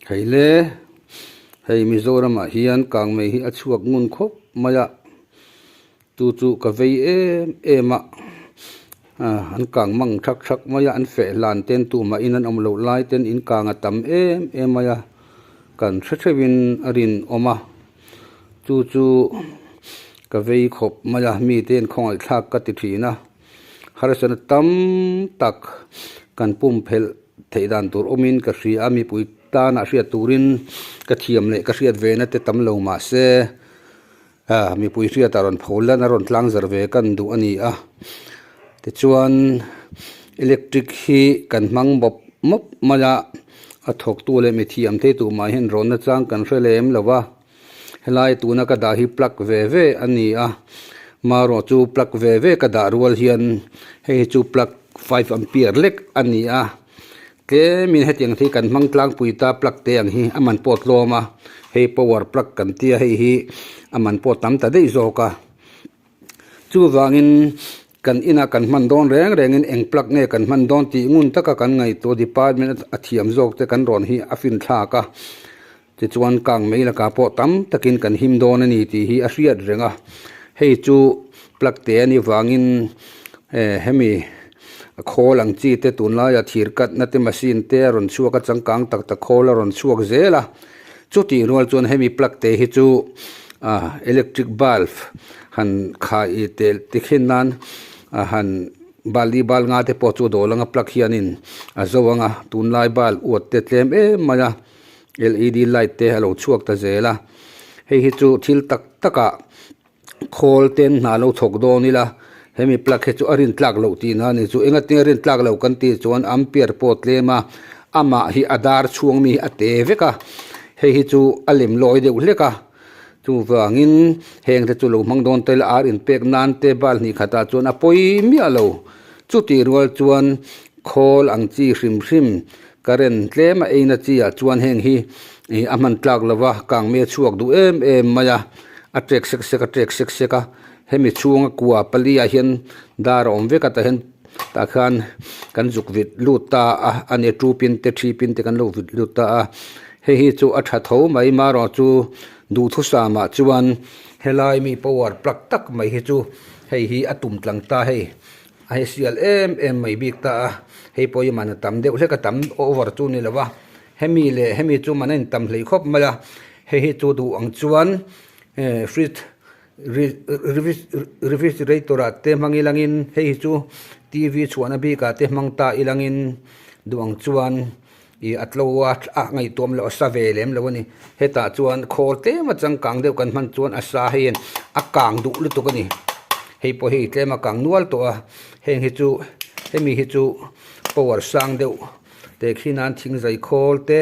Hei le, hei Mizoramah hian kangmei hi a chhuak ngun khawp mai a, chu chu ka vei em em a, an kang mang thak thak mai a, an feh hlan ten tumah in an awm loh lai ten in kang a tam em em mai a, kan hre theuhin a rinawm a, chu chu ka vei khawp mai a, mite hian khawngaihthlak ka ti thin a, harsatna tam tak kan pumphelh theih dan tur awmin ka hria a, mipui tana hriat turin ka thiam leh ka hriat ve na te tam lo mah se mipui hriatah rawn pho lan a rawn tlang zar ve kan duh a ni a. Tichuan electric hi kan hmang mawp mawp mai a, a thawktu leh mithiam thei tur mah hian rawn nachang kan hre lem lo va. Helai tuna ka dah hi plug ve ve a ni a, marawh chu plug ve ve ka dah rual hian hei hi chu plug five ampere lek a ni a, tlemin hetiang hi kan hmang tlangpui ta plug te ang hi a man pawh tlawm a, hei power plug kan tia hei hi a man pawh tam ta daih zawk a. Chuvangin kan inah kan hman dawn reng rengin eng plug nge kan hman dawn tih ngun taka kan ngaihtuah department a thiam zawk te kan rawn hi a finthlak a. Tichuan kang mai lakah pawh tam takin kan him dawn a ni tih hi a hriat reng a. Hei chu plug te a nih vangin hemi khawl ang chi te tunlaia thir katna te machine te a rawn chhuak a changkang tak tak khawl a rawn chhuak zel a. Chutih rual chuan hemi plug te hi chu electric bulb han khai tel tikhin nan han bali bal nga te pawh chu dawl anga plug hianin a zo anga tunlai bulb uat te tlem em mai a led light te a lo chhuak ta zel a hei hi chu thil tak tak ah khawl ten hna lo thawk dawn ila hemi plug hi chu a rin tlak loh tihna a ni chu engatinge rin tlak loh kan tih chuan ampere pawh tlem a amah hi a dar chhuang mi hi a te vek a hei hi chu a lem lawi deuh hlek a chuvangin heng te chu lo hmang dawn tel ar inpek nan te bal hnih khatah chuan a pawi miah lo chutih rual chuan khawl ang chi hrim hrim current tlem a eina chi ah chuan heng hi ih a hman tlak lo va kangmei a chhuak duh em em mai a a tek sek sek a tek sek sek a hemi chhunga kua pali ah hian dar a awm vek a tah hian tah khan kan zuk vit lut ta a a ni two pin te three pin te kan lo vit lut ta a hei hi chu a tha tho mai marawh chu duhthusam ah chuan helai mi power plug tak mai hi chu hei hi a tum tlang ta hei. A hei sial em em mai bik ta a, hei pawh hi man a tam deuh hlek a tam over chu ni lo va, hemi leh hemi chu man a intam hlei khawp mai a, hei hi chu duh ang chuan fridge refrigerator ah te hmang ilangin hei hi chu T V chhuahna bikah te hmang ta ilangin duh ang chuan ih a tlo a a ngaihtuam loh a sa ve lem lo a ni, hetah chuan khawl tlem a changkang deuh kan hman chuan a sa hei hian a kang duh lutuk a ni, hei pawh hei tlem a kang nual tawh a, heng hi chu hemi hi chu power sang deuh teh khi nan thing zai khawl te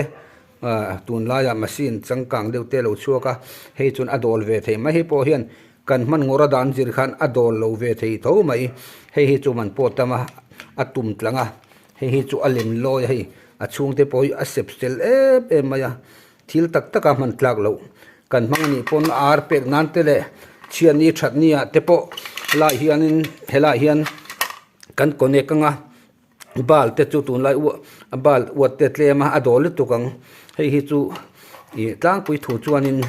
ah tunlaiah machine changkang deuh te a lo chhuak a, hei chuan a dawl ve thei mai hei pawh hian kan hman ngawr a dan zir khan a dawl lo ve thei tho mai, hei hi chu man pawh tam a a tum tlang a. Hei hi chu a lem lawi a hei a chhungte pawh hi a sep sel em em mai a thil tak tak a hman tlak loh kan hmang anih pawn ar pek nan te leh chhiatni thatni ah te pawh helai hianin helai hian kan connect anga bal te chu tunlai uah a bal uat te tlem a a dawl lutuk ang hei hi chu ih tlangpui thu chuanin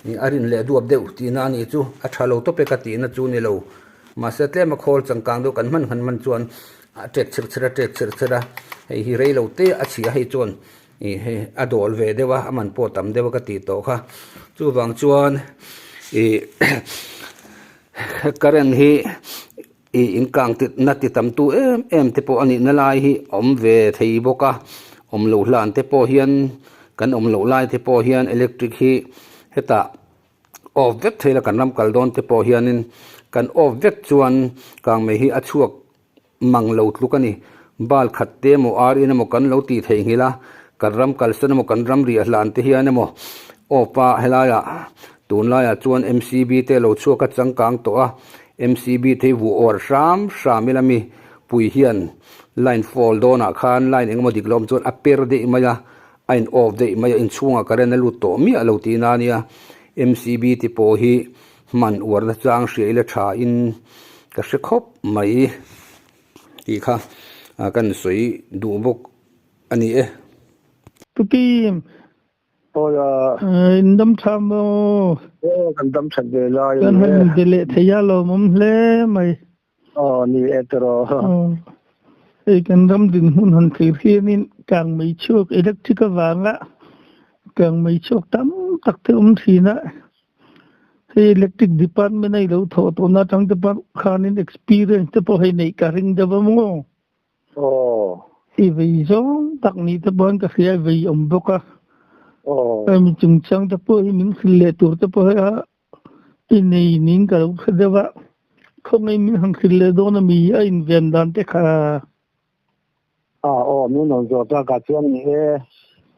ih a rin leh duap deuh tihna anih chu a tha lo tawp e ka tihna chu ni lo mahse tlem a khawl changkang deuh kan hman hman hman chuan. A tek chher chher a tek chher chher a hei hi rei lo te a chhia hei chuan ih hei a dawl ve deuh a a man pawh tam deuh a ka tih tawh kha chuvang chuan ih current hi ih in kang ti na ti tam tu em em te pawh a nih na lai hi a awm ve thei bawk a awm loh hlan te pawh hian kan awm loh lai te pawh hian electric hi hetah. Off vek thei la kan ram kal dawn te pawh hianin kan off vek chuan kangmei hi a chhuak mang lo tluk a ni. Bal khat te emaw ar in emaw kan lo tih theih nghilh a, kan ram kalsan emaw kan ram riah hlan te hian emaw off a helaiah tunlaiah chuan MCB te lo chhuak a changkang tawh a, MCB te hi vuah awr hram hram ila mi pui hian line fall dawnah khan line engemaw dik lo awm chuan a per daih mai a, A in off daih mai a, inchhungah current a lut tawh miah lo tihna a nia. MCB te pawh hi hman uar na chang hria ila tha in ka hre khawp mai tih kha kan sawi duh bawk a ni e. Pu Kim. Awi a. In dam tha maw? Aw kan dam that ve lai ani e. Kan han be leh thei a lawmawm hle mai. Aw ni e tiraw. Hei kan ram dinhmun han thlir hianin kangmei chhuak electric avanga kangmei chhuak tam tak te awm thin a. Hei electric department a i lo thawh tawhna atang te pawh khanin experience te pawh hei neih ka ring deuh a maw? Aw. I vei zawng tak ni te pawhin ka hria, i vei awm bawk a. Aw. Hemi chungchang te pawh hi min hrilh leh tur te pawh hi a i nei niin ka lo hre deuh a. Khawngaih min han hrilh leh dawn a mi a inven dan te kha. A aw, min rawn zawh tak ah chuan ni e,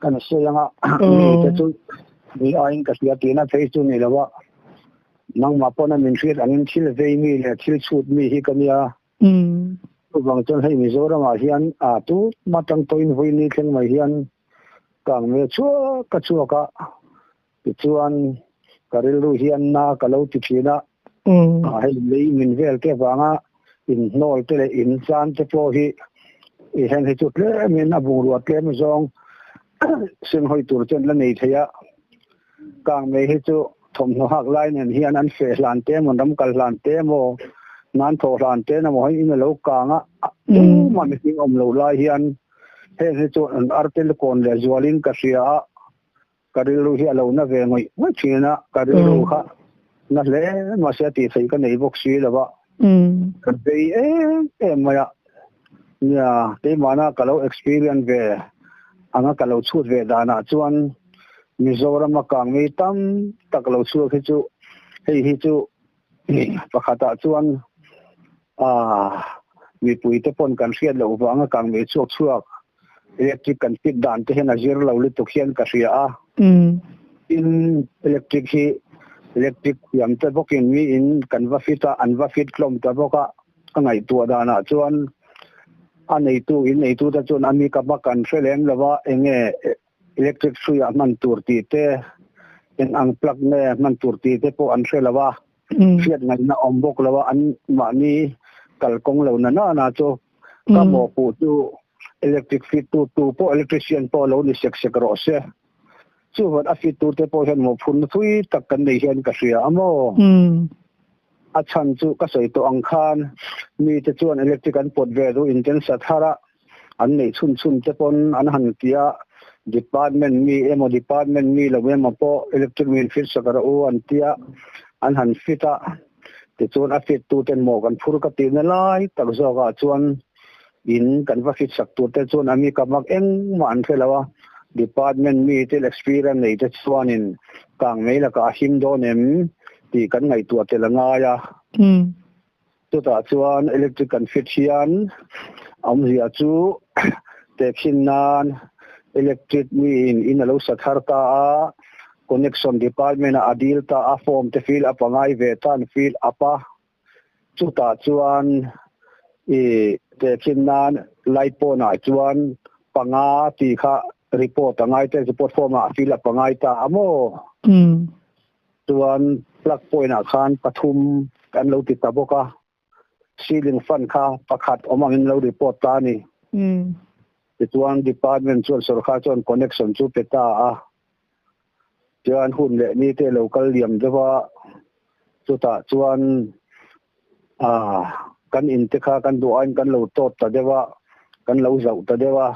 kan sawi anga mi te chu ni aiin ka hria tihna phei chu ni lo a. Nangmah pawn a min hriat angin thil vei mi leh thil chhut mi hi ka nia. Chuvang chuan hei Mizoramah hian a tu hma tang pawhin vawiin thleng mai hian kang ve chhuak ka chhuak a, tichuan ka rilru hian na ka lo ti thin a, hei lei min vel te vanga inhnawl te leh inchan te pawh hi i heng hi chu tlemin a bungrua tlem zawng senghawi tur chuan la nei thei a. Kang mai hi chu thawmhnaw hak lai nen hian an feh hlan te emaw, ram kal hlan te emaw, nan thawh hlan te emaw hei in a lo kang a, tumah mihring awm loh lai hian heng hi chu an artel kawn leh zualin ka hria a, ka rilru hi a lo na ve ngawih ngawih thin a, ka rilru kha na hle mahse a tih theih ka nei bawk si lo a, ka bei em em mai a, nia keimahna ka lo experience ve anga ka lo chhut ve danah chuan Mizoram a kang mi tam tak lo chhuak hi chu hei hi chu pakhatah chuan aah mipui te pawn kan hriat loh vanga kang mi chhuak chhuak electric kan fit dan te hian a zir lo lutuk hian ka hria a. Tin electric hi electric thiam te bawkin miin kan va fit a an va fit hlawm ta bawk a ka ngaihtuah danah chuan a neitu in neitu te chuan a mi ka bak an hre lem lo va enge Electric hruiah hman tur tih te, eng ang plug nge hman tur tih te pawh an hre lo a, hriat ngaihna awm bawk lo a, an mahni kalkawng lo na na na chu ka mawhpuh chu electric fit tu tu pawh electrician pawh lo ni sek sek rawh se. Chuvat a fit tu te pawh hian mawhphurhna thui tak kan nei hian ka hria a maw? A chhan chu ka sawi tawh ang khan mite chuan electric an pawt ve duh in ten sa thar a, an neih chhun chhun te pawn an han ti a, department mi emaw department mi lo emaw pawh electric min fit sak rawh u an ti a, an han fit a, tichuan a fit tu ten maw kan phur ka tihna lai tak zawk ah chuan in kan va fit sak tur te chuan a mi ka vak engmah an hre lo a, department mi thil experience nei te chuanin kang mai lakah a him dawn em tih kan ngaihtuah tel a ngai a. Chutah chuan electric kan fit hian awmzia chu tehkhin nan electric miin in a lo sa thar ta a, connection department ah a deal ta a, form te fill up a ngai ve ta an fill up a, chutah chuan i tehkhin nan light pawnah chuan panga tih kha report a ngai ta, report form ah a fill up a ngai ta a maw? Chuan plug point ah khan pathum kan lo ti ta bawk a, ceiling fan kha pakhat awm angin lo report ta a ni. Tichuan department chuan sorkar chuan connection chu pe ta a, chuan hun leh ni te lo kal liam deuh a, chutah chuan ah kan in te kha kan duh aiin kan lo tawt ta deuh a, kan lo zauh ta deuh a.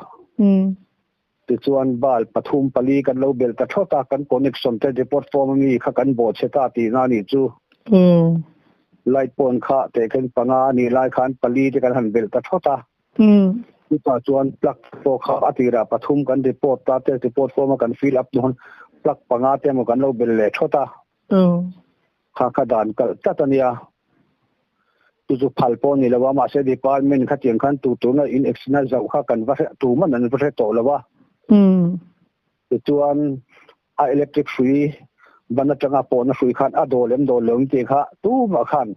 Tichuan bulb pathum pali kan lo belh ta thawt a, kan connection te report form ami kha kan bawh chhe ta tihna a nih chu. Light pawn kha tehkhen panga a nih lai khan pali te kan han belh ta thawt a. Chutah chuan plug pawh kha a tirah pathum kan report ta te report form a kan fill up hnu khan plug panga te emaw kan lo belh leh thawt a. Kha kha dan kalh tlat a nia. Chu chu phal pawh a ni lo a, mahse department khatiang khan tu tuna in accident a zauh kha kan va hre tu man an va hre tawh lo a. Tichuan a electric hrui ban atanga pawhna hrui khan a dawl em dawl lo em tih kha tumah khan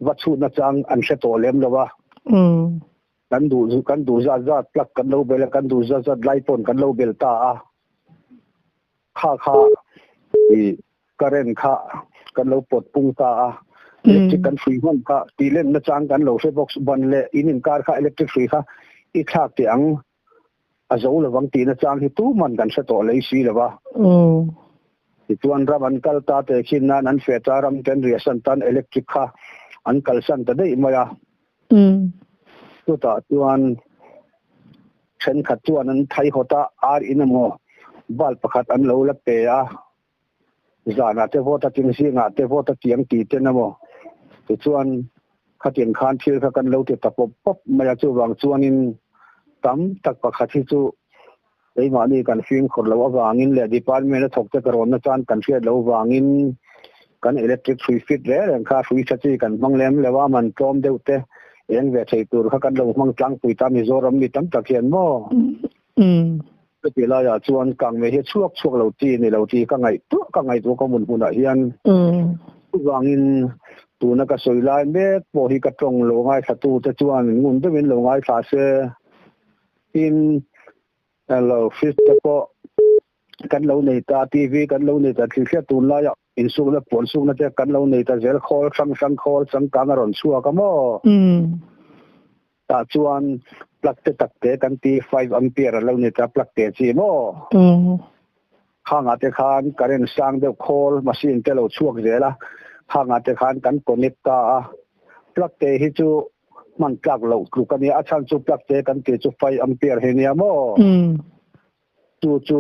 va chhutna chang an hre tawh lem lo a. Kan duh kan duh zat zat plug kan lo bel a, kan duh zat zat light pawn kan lo bel ta a. Kha kha i current kha kan lo pawt pung ta a, electric kan hrui hman kha tih lenna chang kan lo hre bawk ban leh in inkar kha electric hrui kha i thlak teh ang a zo lovang tihna chang hi tuman kan hre tawh lei si lo va. Tichuan ram an kal ta te khin nan an feh ta ram ten riahsan tan electric kha an kalsan ta daih mai a. Chutah chuan thenkhat chuan an thaihawt a, ar in emaw bulb pakhat an lo la pe a, zanah te vawt a ting zingah te vawt a tiang tih ten emaw tichuan khatiang khan thil kha kan lo ti ta pawp pawp mai a, chuvang chuanin tam tak pakhat hi chu Keimahni kan fimkhur loh avangin leh department a thawkte ka rawnna chuan kan hriat loh vangin kan electric hrui fit reng reng kha hrui tha chi kan hmang lem lo a, man tlawm deuh te eng ve thei tur kha kan lo hmang tlangpui ta Mizoram mi tam tak hian maw? Chuti laiah chuan kangmei hi chhuak chhuak lo chi ni lo tih ka ngaihtuah ka ngaihtuah ka hmun hmunah hian chuvangin tuna ka sawi lai mek pawh hi ka tawng lo ngaithlatute chuan ngun deuhin lo ngaithla se. Tin, lo fridge te pawh kan lo nei ta, TV kan lo nei ta, thilhriat tunlaia insukna puan sukna te kan lo nei ta zel, khawl hrang hrang khawl changkang a rawn chhuak a maw? Tah chuan plug te tak te kan ti 5 ampere a lo ni ta plug te chi maw? Khangah te khan current sang deuh khawl machine te lo chhuak zel a, khangah te khan kan connect ta a, plug te hi chu hman tlak loh tluk a nia, a chhan chu plug te kan tih chu 5 ampere hi nia maw? Chu chu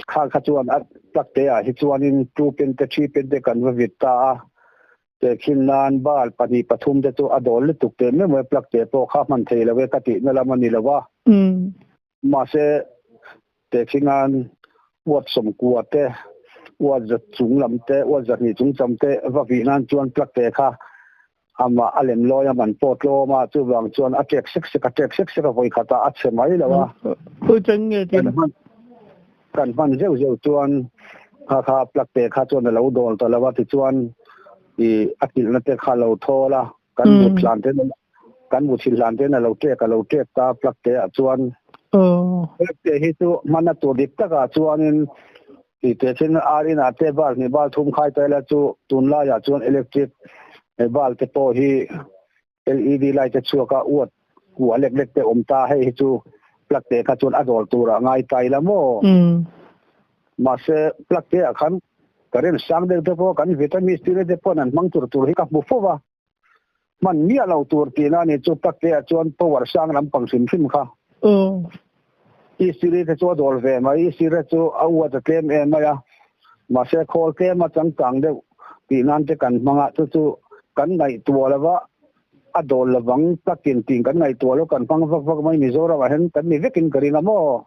kha kha chuan a plug te ah hi chuanin 2 pin te 3 pin te kan va vit ta a, tehkhin nan bal pahnih pathum te chu a dawl lutuk teh mai mai plug te pawh kha hman thei lo e ka tihna lam a ni lo a. Mahse tehkhingan uat sawmkua te, uat za chung lam te, uat zahnih chung cham te va vih nan chuan plug te kha Amah a lem lawi a man pawh tlawm a, chuvang chuan a ṭek sek sek a, ṭek sek sek a vawi khat a, a chhe mai lo a. Khawi chang nge tih la? Kan hman zeuh zeuh chuan kha kha plug te kha chuan a lo dawl ta lo a, tichuan i a kilhna te kha a lo thawl a, kan but hlan ten kan but hrilh hlan ten a lo ṭek a lo ṭek ta plug te ah chuan. Plug te hi chu hman a tur dik takah chuanin Tih teh thin ar inah te bal hnih bal thum khai ta ila chu tunlaiah chuan electric bal te pawh hi LED light te chhuak a uat kua lek lek te awm ta hei hi chu plug te kha chuan a dawl turah ngai ta ila maw? Mahse plug te ah khan current sang deuh te pawh kan vitamin steel te pawh an hmang tur tur hi ka hmu fo va. Hman miah lo tur tihna a ni chu Takte ah chuan power sang lampang hrim hrim kha. I siri te chu a dawl ve mai, i sire chu a uat a tlem em mai a, mahse khawl tlem a changkang deuh tih nan te kan hmang a, chu chu kan ngaihtuah lo va, a dawl lovang takin tih kan ngaihtuah lo kan hmang vak vak mai Mizoram ah hian kan ni vekin ka ring a maw?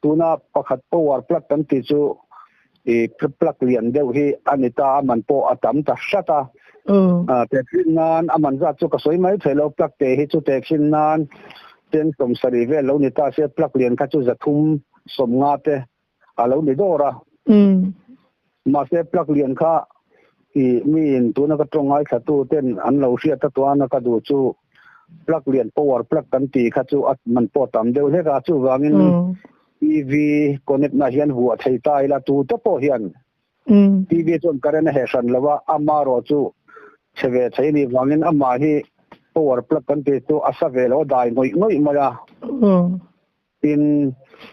Tuna pakhat power plug kan tih chu i plug lian deuh hi a ni ta a man pawh a tam ta hrat a. Tehkhin nan a man zat chu ka sawi mai thei lo plug te hi chu tehkhin nan cheng 70 vel lo ni ta se plug lian kha chu 350 te a lo ni dawr a. Mahse plug lian kha i miin tuna ka tawng ngaithlatu ten an lo hriat atuana ka duh chu plug lian power plug kan tih kha chu a man pawh tam deuh hlek a, chuvangin TV connect na hian vuah thei ta ila tu te pawh hian TV chuan current a heh hran lo a, ama erawh chu chhe ve thei a nih vangin amah hi power plug kan tih chu a sa ve lo a dai ngawih ngawih mai a. Tin,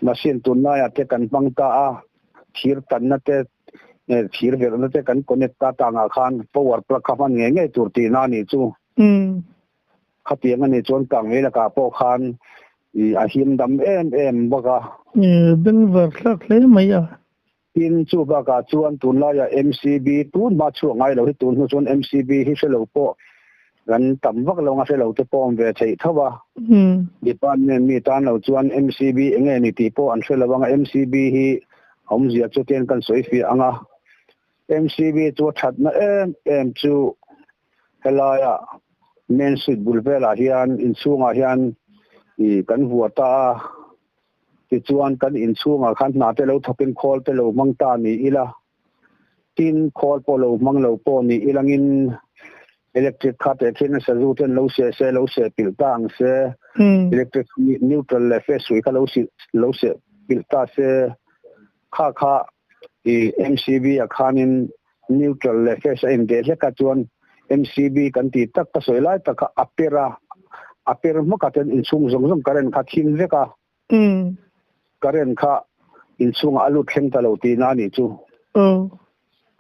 machine tunlaiah te kan hmang ta a, thir tanna te, thir velhna te kan connect ta tangah khan power plug kha hman ngei ngei tur tihna a nih chu. Khatiang a nih chuan kangmei lakah pawh khan a him dam em em bawk a. Bengvar thlak hle mai a. Tin, chu bakah chuan tunlaiah MCB tun hma chhuak ngai lo hi tun hnu chuan MCB hi hre lo pawh kan tam vak lo ang a, hre lo te pawh awm ve theih tho a. Department mi tan lo chuan MCB eng nge ni tih pawh an hre lo ang a, MCB hi awmzia chu tian kan sawi fiah ang a. MCB chu a thatna em em chu helaia main street bul velah hian inchhungah hian ih kan vuah ta a. Tichuan kan inchhungah khan hna te lo thawkin khawl te lo hmang ta ni ila, tin khawl pawh lo hmang lo pawh ni ilangin electric kha teh thin a sazu ten lo seh se lo seh pilh ta ang se, electric neutral leh phase hrui kha lo sih lo seh pilh ta se, kha kha i MCB ah khanin neutral leh phase a indeh hlek a chuan MCB kan tih tak ka sawi lai tak kha a per a, a per hmawk ah chuan inchhung zawng zawng current kha thim vek a, current kha Inchhungah a lut thleng ta lo tihna a nih chu.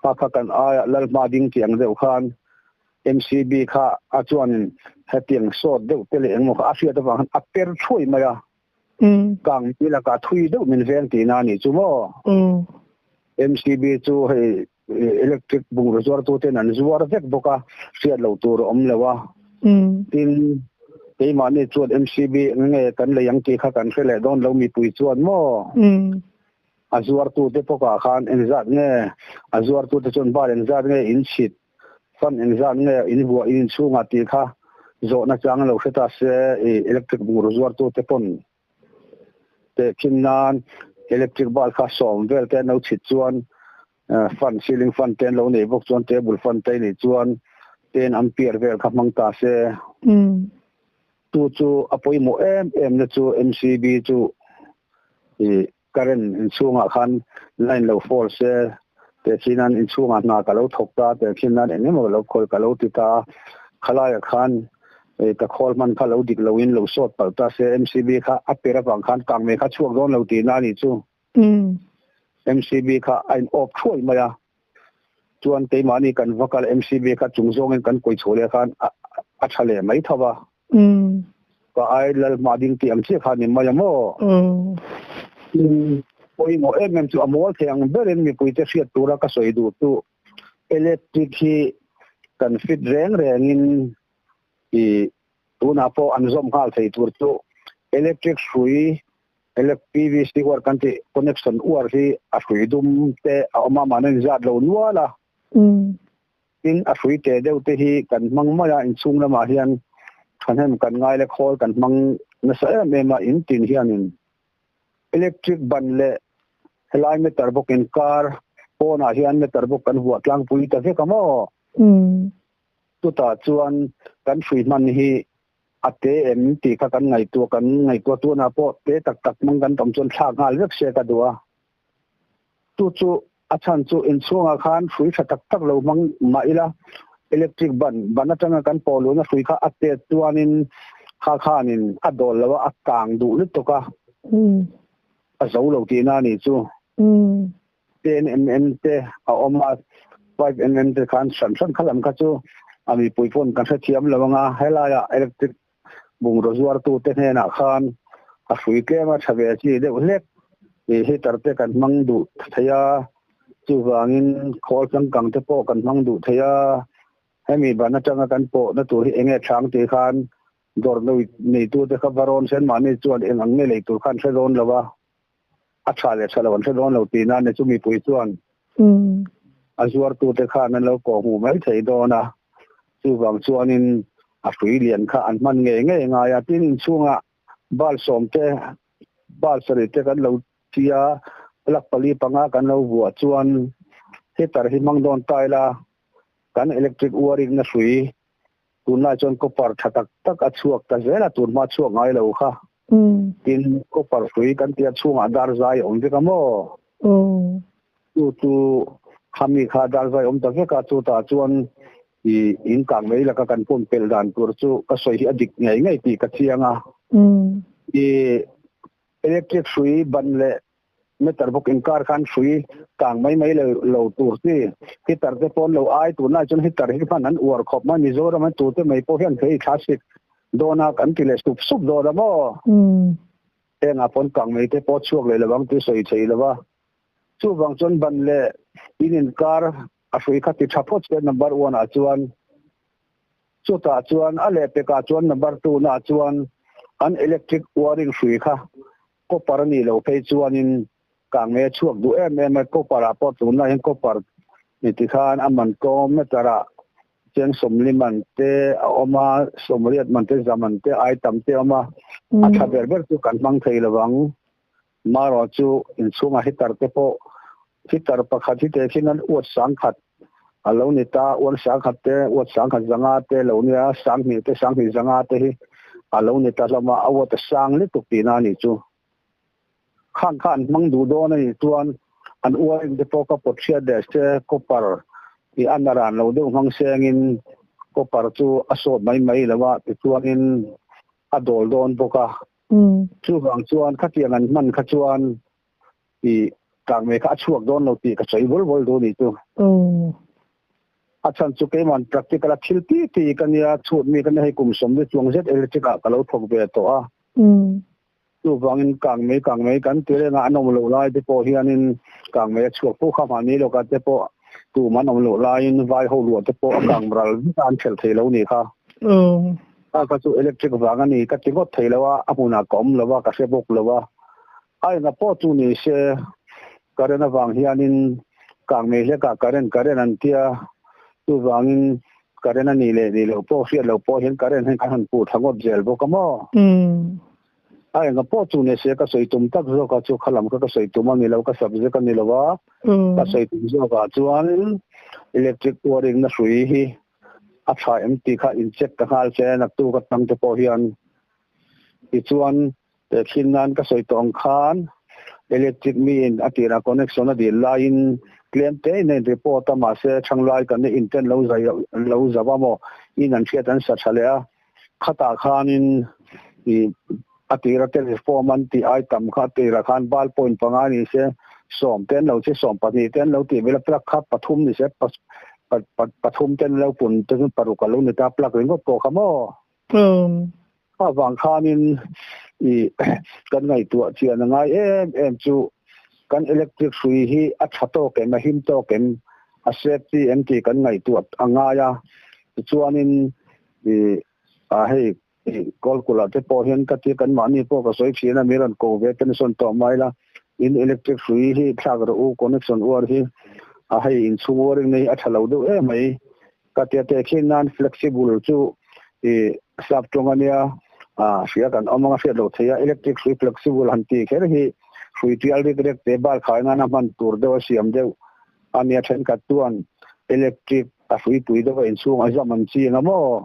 Kha kha kan aia Lalhma ding tih ang deuh khan MCB kha a chuanin hetiang sawt deuh te leh engmaw kha a hriat avang khan a per thuai mai a. Kang mi lakah thui deuh min veng tihna a nih chu maw? MCB chu hei electric bungraw zuartuten an zuar vek bawk a, hriat loh tur a awm lo a. Tin, keimahni chuan MCB eng nge kan lei ang tih kha kan hre leh dawn lo mipui chuan maw? A zuartute pawkah khan engzat nge a zuartute chuan bar engzat nge in chhit, fan engzat nge in vuah in inchhungah tih kha zawhna chang lo hre ta se electric bungraw zuartute pawn Tehkhin nan electric bulb kha sawm vel te an lo chhit chuan fan ceiling fan te an lo nei bawk chuan table fan te nih chuan ten ampere vel kha hmang ta se. Tu chu a pawimawh em em na chu MCB chu i current inchhungah khan line lo fall se tehkhin nan inchhungah hna ka lo thawk ta tehkhin nan eng emaw ka lo khawi ka lo ti ta khalaiah khan Ka khawl hman kha lo dik loin lo sawt palh ta se MCB kha a per avang khan kangmei kha chhuak dawn lo tihna a nih chu. MCB kha a in off thuai mai a, chuan keimahni kan va kal MCB kha chung zawngin kan kawi chhuah leh khan a tha leh mai tho va. Ka ai lal hma ding tih ang chiah kha a ni mai a maw? Pawimawh em em chu a mawl thei ang berin mipuite hriat tura ka sawi duh chu electric hi kan fit reng rengin I tunah pawh an zawm nghal thei tur chu electric hrui PVC uar kan tih connection uar hi a hrui dum te a awm a mahni a inzat lo nual a. Tin a hrui te deuh te hi kan hmang mai a inchhung lamah hian thahnem kan ngai le khawl kan hmang nasa em em a in tin hianin electric ban leh helai meter bawk inkar pawnah hian meter bawk kan vuah tlangpui ta vek a maw? Chutah chuan kan hrui hman hi a te em tih kha kan ngaihtuah, kan ngaihtuah tunah pawh te tak tak hmang kan tam chuan thlak nghal vek se ka duh a. Chu chu a chhan chu inchhungah khan hrui tha tak tak lo hmang mah ila electric ban, ban atanga kan pawh luhna hrui kha a tet chuanin kha khanin a dawl lo a, a kang duh lutuk a, a zo lo tihna a nih chu. 10mm te a awm a, 5mm te khan hran hran kha lam kha chu a mipui pawn kan hrethiam lo ang a, helaiah electric bungraw zuartute hnenah khan a hrui tlem a tha ve chi deuh hlek ih heater te kan hmang duh thei a, chuvangin khawl changkang te pawh kan hmang duh thei a, hemi ban atanga kan pawhna tur hi enge chang tih khan dawr neitute kha va rawn sen mahni chuan eng ang nge lei tur khan hre dawn lo a. A tha leh tha lo an hre dawn lo tihna a ni chu mipui chuan a zuartute khan an lo kawh hmuh mai thei dawn a, chuvang chuanin a hrui lian kha an hman ngei ngei ngai a, tin inchhungah bal sawm te bal sarih te kan lo thi a, plug pali panga kan lo vuah chuan heater hi hmang dawn ta ila kan electric wiring na hrui Tunlai chuan copper tha tak tak a chhuak ta zel a, tun hma chhuak ngai lo kha. Tin, copper hrui kan tia chhungah dar zai a awm vek a maw? Chu chu khami kha dar zai awm ta vek a, chutah chuan i in kang mai laka kan pawm pelh dan tur chu ka sawi hi a dik ngei ngei tih ka chiang a. I electric hrui ban leh Meter bawk inkar khan hrui kang mai mai lo tur chi heater te pawn lo ai tunlai chuan heater hi hman an uar khawp mai Mizoram an tute mai pawh hian phei thlasik dawn a kan ti leh sup sup dawn a maw hengah pawn kang mai te pawh chhuak leh lovang tih sawi thei lova chuvang chuan ban leh in inkar a hrui kha ti tha phawt se number one ah chuan chutah chuan a lehpekah chuan number two na chuan an electric wiring hrui kha Copper a nih loh phei chuanin kangmei a chhuak duh em em a, copper ah pawh tunlai hian copper ni ti khan a man tlawm meter ah cheng sawmli man te a awm a, sawmriat man te za man te ai tam te a awm a, a tha ber ber chu kan hmang thei lovang. Marawh chu inchhungah heater te pawh heater pakhat hi teh khin an uat sangkhat a lo ni ta, uan sangkhat te, uat sangkhat zanga te lo nia, sanghnih te, sanghnih zanga te hi a lo ni ta hlawm a, a uat a sang lutuk tihna a nih chu. Khang kha an hmang duh dawn a nih chuan an uain te pawh ka pawt hriat leh se, copper i a naran lo deuh hmang sengin copper chu a sawt mai mai lo a, tichuanin a dawl dawn bawk a. Chuvang chuan khatiang an hman kha chuan i. Kangmei kha a chhuak dawn lo tih ka sawi bul bul duh ni chu. A chhan chu keiman practical a thil ti ti ka nia, chhut mi ka nia hei kum sawmli chuang zet electric ah ka lo thawk ve tawh a. Chuvangin kangmei kangmei kan ti reng a, an awm loh lai te pawh hianin kangmei a chhuak fo kha mahni lawkah te pawh tum an awm loh laiin vai ho luah te pawh a kang ral vek a an thelh thei lo ni kha. Kha kha chu electric vang a ni ka ti ngawt thei lo a, a hmunah ka awm lo a, ka hre bawk lo a. A enga pawh chu ni se current avang hianin kangmei hlekah current current an tia, chuvangin current a nih leh nih loh pawh hriat loh pawh hian current hian kan han puh thla ngawt zel bawk a maw? A enga pawh chu ni se ka sawi tum tak zawkah chu kha lam kha ka sawi tum a ni lo, ka subject a ni lo a, ka sawi tum zawkah chuan electric wiring na hrui hi a tha em tih kha in check ta nghal che naktuk atang te pawh hian tichuan Tehkhin nan ka sawi tawh ang khan electric mi in a tirah connection a dil laiin tlem te in a in report a mahse thanglai kan in ten lo zai lo zau a maw in an hriat an sa tha leh a khatah khanin i a tira teleform an tih ai tam kha a tirah khan bal point panga ni se sawm te an lo che sawm pahnih te an lo tih vel a plug kha pathum ni se pathum te an lo pun te chu paruk a lo ni ta plug ringawt pawh kha maw. A vang khanin i kan ngaihtuah chian a ngai em em chu kan electric hrui hi a tha tawk em, a him tawk em, a safety em tih kan ngaihtuah a ngai a. Tichuanin i a hei kawlkulh ah te pawh hian ka tia kan mahni pawh ka sawi thin a, mi rawn ko ve ten sawn tawh mai la, in electric hrui hi thlak rawh u, connection uar hi a hei inchhung uaring na hi a tha lo deuh em mai. Ka tia te khi nan flexible chu i sap tawng ania a hria kan awm anga hriat loh theih a electric hrui flexible han tih kher hi hrui tial rik rek te bal khai nana hman tur deuh a siam deuh ania thenkhat chuan electric a hrui pui deuh a inchhung a zam an ching a maw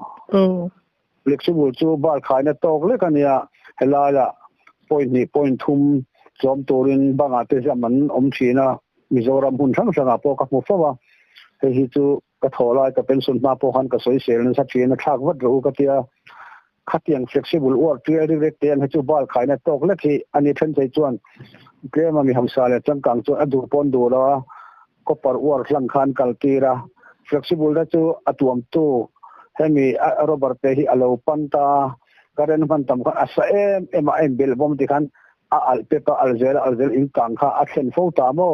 flexible chu bal khaina tawk lek ania helaiah point hnih point thum chawm turin bangah te zam an awm thin a Mizoram hmun hrang hrangah pawh ka hmu fo a hei hi chu Ka thaw lai ka pension hma pawh khan ka sawi sel nasa thin a thlak vat rawh u ka tia. Khatiang flexible work tial rik rek te an hi chu bal khaina tawk lek hi a ni then thei chuan tlema mi hausa leh changkang chuan a duh pawn duh lo a copper work hlang khan kal tir a. Flexible te chu a tuamtu hemi a rubber te hi a lo pan ta a, current hman tam khan a sa em em a a inbelh bawm ti khan a alh pep a alh zel a alh zel inkang kha a thlen fo ta maw?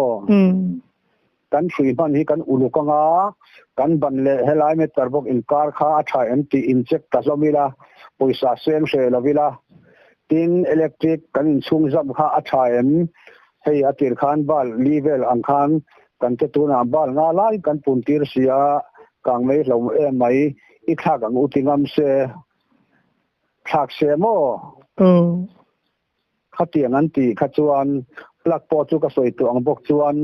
Kan hrui hman hi kan uluk anga, kan ban leh helai meter bawk inkar kha a tha em tih in check ta hlawm ila, pawisa seng hre lo ila. Tin, electric kan inchhung zam kha a tha em? Hei a tir khan bal li vel ang khan kan te tunah bal nga lai kan pun tir si a, kang mai hlo em mai, i thlak ang u ti ngam se, thlak se maw? Khatiang an tih kha chuan plug pawh chu ka sawi tawh ang bawk chuan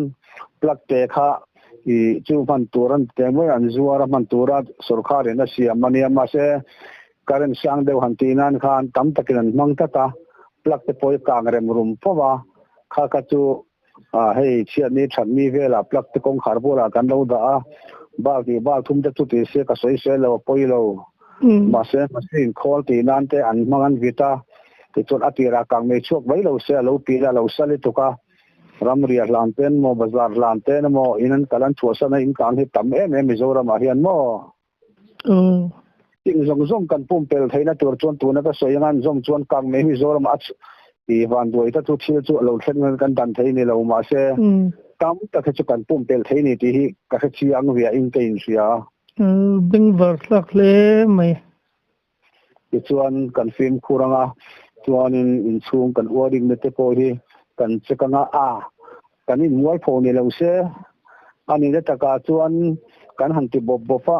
plug te kha i chu hman tur an ti mai an zuar a hman tura sorkar in a siam a nia mahse current sang deuh han tih nan khan tam takin an hmang tlat a plug te pawh hi kang rem rum fo a kha kha chu a hei chhiatni thatni velah plug te kawngkhar bulah kan lo dah a bal tih bal thum te chu ti se ka sawi sel lo a pawi lo mahse machine khawl tih nan te an hmang an vit a Tichuan a tirah kang mei chhuak mai lo se a lo pil a, a lo sa lutuk a, ramriah hlan ten maw, bazar hlan ten emaw, in an kal an chhuahsan a, in kang hi tam em em Mizoramah hian maw? Ting zawng zawng kan pumpelh theihna tur chuan tuna ka sawi anga an zawm chuan kang mei Mizoramah a i vanduai ta chu thil chu a lo thlen kan dan thei ni lo mahse tam tak hi chu kan pumpelh thei ni tih hi ka hre chiang viahin ka inhria. Bengvar thlak hle mai. Tichuan kan fimkhur anga chuanin inchhung kan uarinna te pawh hi kan check anga a kan inmualpho ni lo se a nihna takah chuan kan han ti bawp bawp a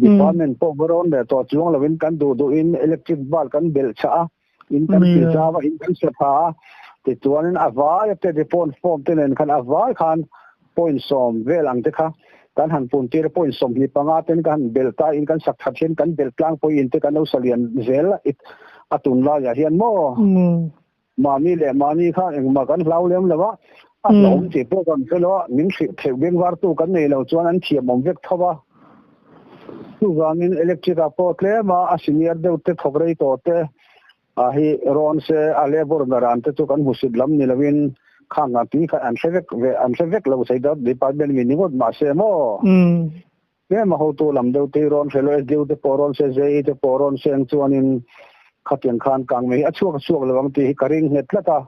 department pawh va rawn leh tawh chuang lovin kan duh duhin electric bulb kan belh chah a in kan ti zau a in kan sa tha a tichuanin a vai te report form te nen khan a vai khan point sawm vel ang te kha kan han pun tir a, point 25 ten kan han belh ta in kan sak that hian kan belh tlangpui in te kan lo sa lian zel a tunlaiah hian maw mahni leh mahni kha engmah kan hlau lem lo a, a hlauhawm tih pawh kan hre lo a, min hrilh theih bengvartu kan nei lo chuan an thiamawm vek tho a, chuvangin electric ah pawh tlem a a senior deuh te thawk rei tawh te a hi rawn se a labour ber an te chu kan hmusit lam ni lovin. Khang a tui kha an hre vek ve an hre vek lo thei dawn department mi ni ngawt mahse maw. Tlem a hotu lam deuh te hi rawn hre lo SDO te pawh rawn se JE te pawh rawn se ang chuanin khatiang khan kangmei hi a chhuak a chhuak lo ang tih hi ka ring nghet tlat a.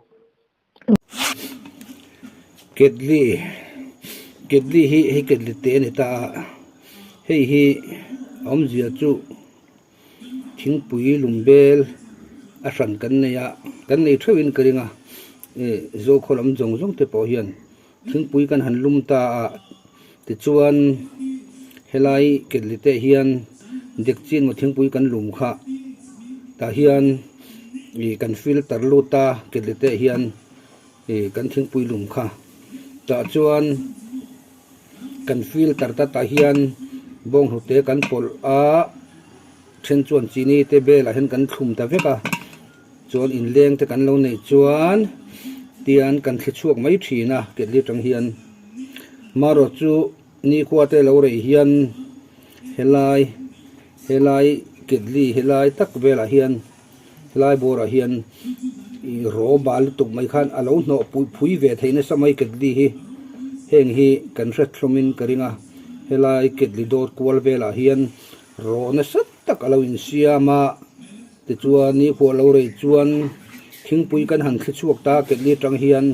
Ketli Ketli hi hei ketli te a ni ta a, hei hi a awmzia chu thingpui lumbel a hran kan nei a, kan nei theuhin ka ring a, eh Zokhaw lam zawng zawng te pawh hian thingpui kan han lum ta a, tichuan helai ketli te hian dekchi emaw thingpui kan lum kha tah hian ih kan filter lut a ketli te hian ih kan thingpui lum kha tah chuan kan filter ta tah hian bawnghnute kan pawlh a then chuan chini te belah hian kan thlum ta vek a. Chuan inleng te kan lo neih chuan tian kan thli chhuak mai thin a ketli atang hian marawh chu nikhua te lo rei hian helai helai ketli helai tak velah hian helai bawrah hian ih raw bal lutuk mai khan a lo hnawh pui phui ve theih nasa mai ketli hi heng hi kan hret hlawmin ka ring a helai ketli dawt kual velah hian raw nasa tak a lo insiam a. Tichuan ni khuah lo rei chuan thingpui kan han thli chhuak ta ketli atang hian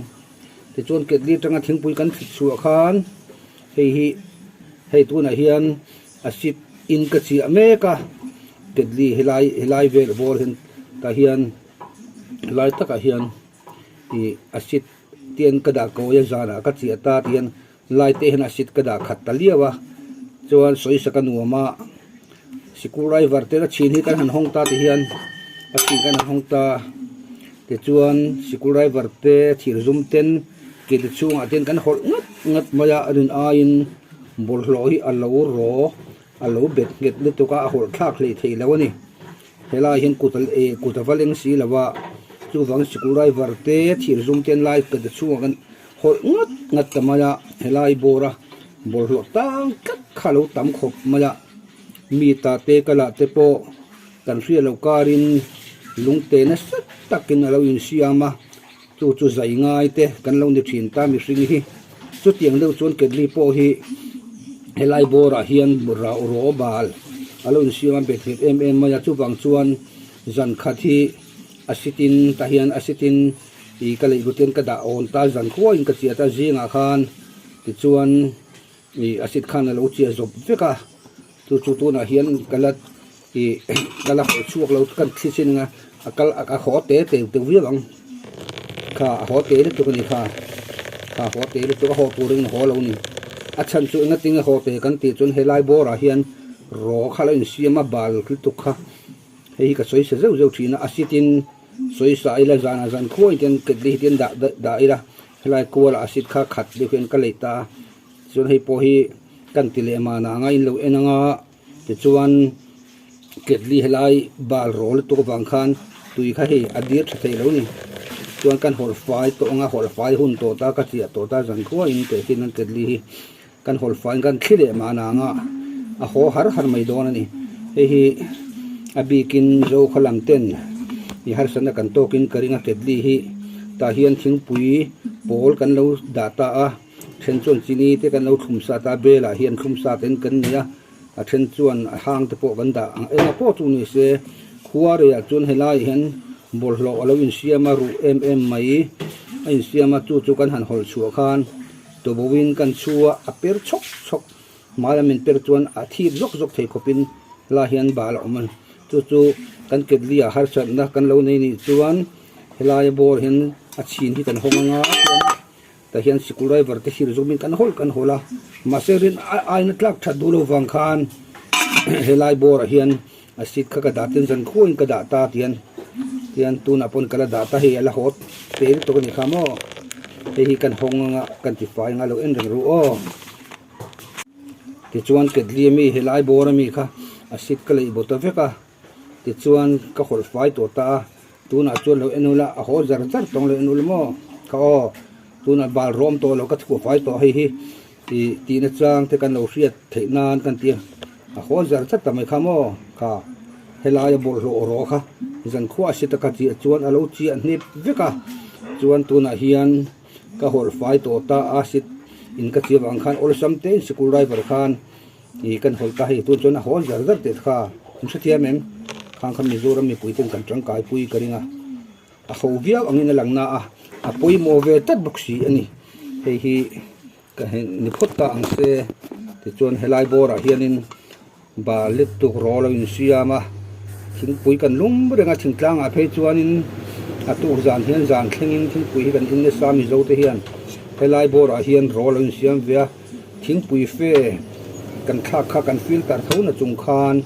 tichuan ketli atanga thingpui kan thli chhuah khan hei hi hei tunah hian a sit in ka chiah mek a ketli helai helai vel bawr hian tah hian helai takah hian ih a sit te ka dah kawi a zanah ka chiah ta ti hian Lai te hian a seat ka dah khat ta liau a, chuan sawisak a nuam a, sikul driver te a chhin hi kan han hawng ta ti hian a chhin kan han hawng ta tichuan sikul driver te thir zum ten ke te chhungah te kan hawlh ngat ngat mai a, a rin aiin bawlhhlawh hi a lo raw a lo bet nghet lutuk a, a hawlh thlak hlei thei lo a ni. Helai hian kut a eh kut a va leng si lo a, chuvang sikul driver te thir zum ten lai ke te chhungah kan hawlh ngat ngat ta mai a, helai bawra bawlhhlawh tang tlat kha a lo tam khawp mai a, mi ta te ka lah te pawh kan hria lo karin lungte nasa takin a lo insiam a, chu chu zai ngai te kan lo ni thin ta mihring hi, chutiang deuh chuan ketli pawh hi helai bawrah hian rauh rawh bal a lo insiam a bet nghet em em mai a, chuvang chuan zan khat hi a sitin tah hian a sitin. Ih ka leih rutin ka dah awn ta zan khuain ka chiah ta zingah khan tichuan ih a sit khan a lo chiah zawp vek a chu chu tunah hian ka la ih ka la haw chhuak lo kan thli chin anga a kal a haw te te deuh viau ang kha a haw te lutuk a ni kha kha haw te lutuk a haw turin a haw lo ni a chhan chu engatinge haw te kan tih chuan helai bawrah hian raw kha a lo insiam a bal lutuk kha hei hi ka sawi sa zeuh zeuh thin a a sit in. Sawi sa ila zanah zan khuain ten ketli hi ten dah dah ila helai kualah a seat kha khat deuh hian ka lei ta a chuan hei pawh hi kan ti leh mahna anga in lo en anga tichuan ketli helai bal rawl lutuk avang khan tui kha hei a dir tha thei lo ni chuan kan hawlh fai tawh anga hawlh fai hun tawh ta ka chiah tawh ta zan khuain teh hian kan ketli hi kan hawlh faiin kan thli leh mahna anga a haw har har mai dawn a ni. Hei hi a bikin Zokhaw lam ten mi harsatna kan tawkin ka ring a ketli hi tah hian thingpui pawl kan lo dah ta a, then chuan chini te kan lo thlum sa ta a, belah hian thlum sa ten kan nei a, a then chuan a hang te pawh kan dah ang eng a pawh chu ni se khua reiah chuan helaiah hian bawlhhlawh a lo insiam a ruh em em mai a insiam a chu chu kan han hawlh chhuah khan. Tuboin kan chhu a, a per chhawk chhawk. Hmai a min per chuan a thip zawk zawk thei khawpin la hian bal a awm a ni. Chu chu kan ketli ah harsatna kan lo nei nih chuan helai bawr hian a chhin hi kan hawng anga chuan tah hian sikul driver te thlir zawmin kan hawl kan hawl a. Mahse rin aina tlak that duh lo vang khan helai bawrah hian a seat kha ka dah ten zan khuain ka dah ta tian tian tunah pawn ka la dah ta hei a la haw te lutuk a ni kha maw hei hi kan hawng anga kan ti fai anga lo en reng ru aw tichuan ketli ami helai bawr ami kha a seat ka leih baw ta vek a tichuan ka hawlh fai tawh ta a tunah chuan lo en ula a haw zar zar tawng lo en ula maw kha aw tunah bal rawm tawh lo ka chhuah fai tawh hei hi. Tih tihna chang te kan lo hriat theih nan kan ti a, a haw zar tlat ta mai kha maw kha helaia bawlhhlawh rawh kha zankhua a si taka chiah chuan a lo chiah hnip vek a, chuan tunah hian ka hawlh fai tawh ta a acid in ka chiah vang khan awlsam te in sikul driver khan ih kan hawlh ta hei tun chuan a haw zar zar teh kha in hrethiam em khang kha Mizoram mipui ten kan tangkai pui ka ring a a ho viau angin a lang na a a pawimawh ve tlat bawk si a ni hei hi ka ni phawt ta ang se tichuan helai bawrah hianin bal let tuk rawl a insiam a thingpui kan lum reng a thingtlangah phei chuanin a tuk zan hian zan thlengin thingpui hi kan in nasa mizo te hian helai bawrah hian rawl a insiam ve a thingpui fe kan thlak kha kan filter tho na chung khan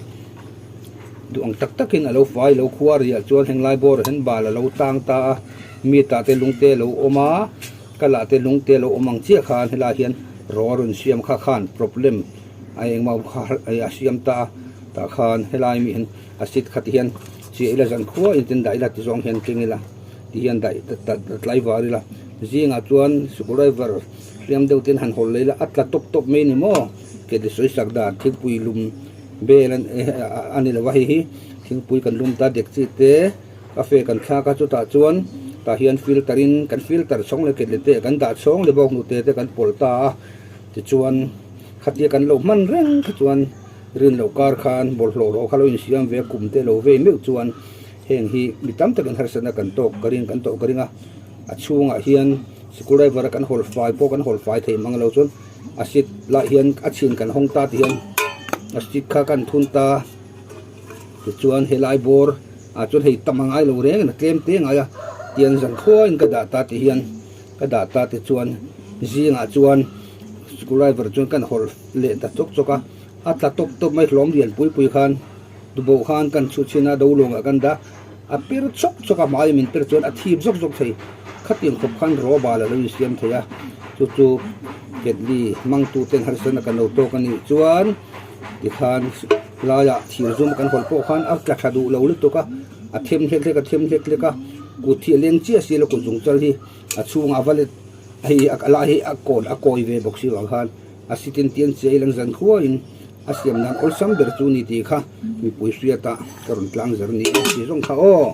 duh ang tak takin a lo fai lo khua riah chuan henglai bawrah hian bal a lo tang ta a mi tah te lungte a lo awm a. Ka lah te lung te lo awm ang chiah khan helaiah hian raw a rawn siam kha khan problem a engmah kha a siam ta a tah khan helai mi hian a seat kha ti hian chiah ila zan khua in ten dah ila ti zawng hian keng ila ti hian daih tlai var ila zingah chuan sikul driver hliam deuh ten han hawl leh ila a tla tawp tawp mai a ni maw ke ti sawi sak dan thingpui lum bel a ni lo a hei hi thingpui kan lum ta dek chi te. Cafe kan thlak a chutah chuan tah hian filter in kan filter chhawng leh ketli te kan dah chhawng leh bawk hnute te kan pawlh ta a tichuan khatia kan lo hman reng kha chuan rin loh kar khan bawlhhlawh rawh kha lo insiam ve a kum te lo vei meuh chuan heng hi mi tam takin harsatna kan tawk ka ring kan tawh ka ring a a chhungah hian screw driver a kan hawl fai pawh kan hawl fai thei mang lo chuan a seat lah hian a chhin kan hawng ta ti hian a seat kha kan thun ta tichuan helai bawr ah chuan hei tam a ngai lo reng a tlem te ngai a tiang zan khuain ka dah ta tih hian ka dah ta te chuan zingah chuan screw driver chuan kan hawlh leh ta chawk chawk a a tla tawp tawp mai hlawm lian pui pui khan dubo khan kan chhut chhin a do lawngah kan dah a per chawk chawk a hmai min per chuan a thip zawk zawk thei khatiang khawp khan raw bal a lo insiam thei a chu chu ketli hmangtu ten harsatna kan lo tawk a nih chuan tikhan Laiah thir zum kan hawlh pawh khan a tla tha duh lo lutuk a, a them hlek hlek a them hlek hlek a, kut hi a leng chiah si lo kut zung chal hi a chhungah a va let hei a lai hi a kawn a kawi ve bawk si vang khan a sitin tian chiah i lang zan khuain a siam nan awlsam ber chu ni tih kha mipui hriatah ka rawn tlang zer ni a ti zawng kha aw.